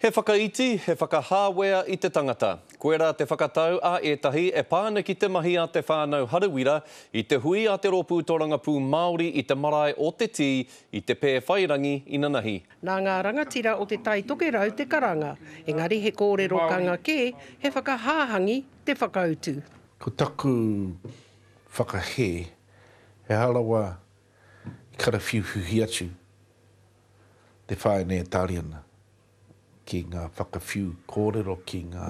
He whakaiti, he whakahāwea i te tangata. Koirā te whakatau a ētahi e pā ana ki te mahi a te whānau Harawira i te hui a te Rōpū Tōrangapū Māori i te marae o Te Tī i Te Pēwhairangi inanahi. Nā ngā rangatira o Te Tai Tokerau te karanga, engari he kōrero kanga kē, he whakahāhangi te whakautu. Ko taku whakahē, he aha rawa i karawhiuwhiuhi atu te whaene e Tāriana ki ngā whakawhiu kōrero, ki ngā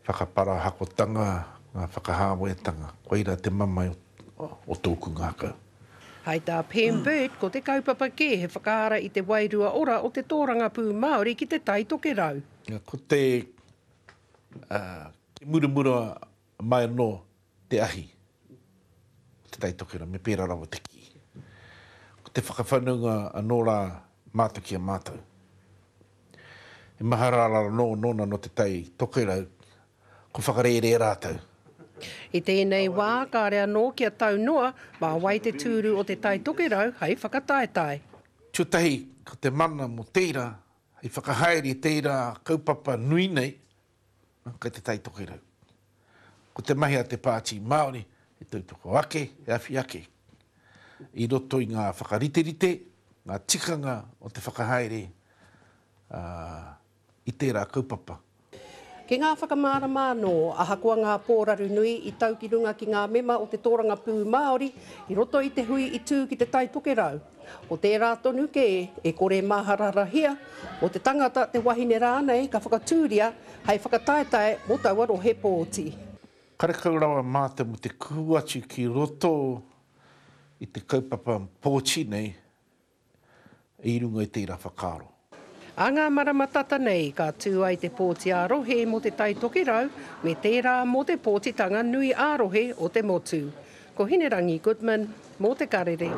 whakaparahakotanga, ngā whakahāweatanga. Koirā te mamae o tōku ngākau. Hai tā Pam Birt, ko te kaupapa kē he whakaara i te wairua ora o te tōrangapū Māori ki Te Tai Tokerau. Ko te muramura mai anō te ahi o Te Tai Tokerau, me pērā rawa te kī. Ko te whakawhanaunga anō rā mātou ki a mātou. He maha rā rā anō nōna nō Te Tai Tokerau, ko whakarērē rātou. I tēnei wā, kāre anō kia tau noa mā wai te tūru o Te Tai Tokerau hei whakataetae. Tuatahi, ko te mana mō tērā, hei whakahaere i tērā kaupapa nui nei, Kei Te Tai Tokerau. Ko te mahi a te Pāti Māori he tautoko ake, he awhi ake i roto i ngā whakariterite, ngā tikanga o te whakahaere i tērā kaupapa. Ki ngā whakamārama anō, ahakoa ngā pōraru nui i tau ki runga ki ngā mema o te tōrangapū Māori i roto i te hui i tū ki Te Tai Tokerau, Ko tērā tonu kē e kore māhararahia mō te tangata, te wahine rānei ka whakatūria hei whakataetae mō taua rohe pōti. Karekau rawa mātou mō te kuhu atu ki roto i te kaupapa pōti nei i runga i tērā whakaaro. Ā ngā marama tata nei ka tū ai te pōti ā-rohe mō Te Tai Tokerau me tērā mō te pōtitanga nui ā-rohe o te motu. Ko Hinerangi Goodman mō Te Karere.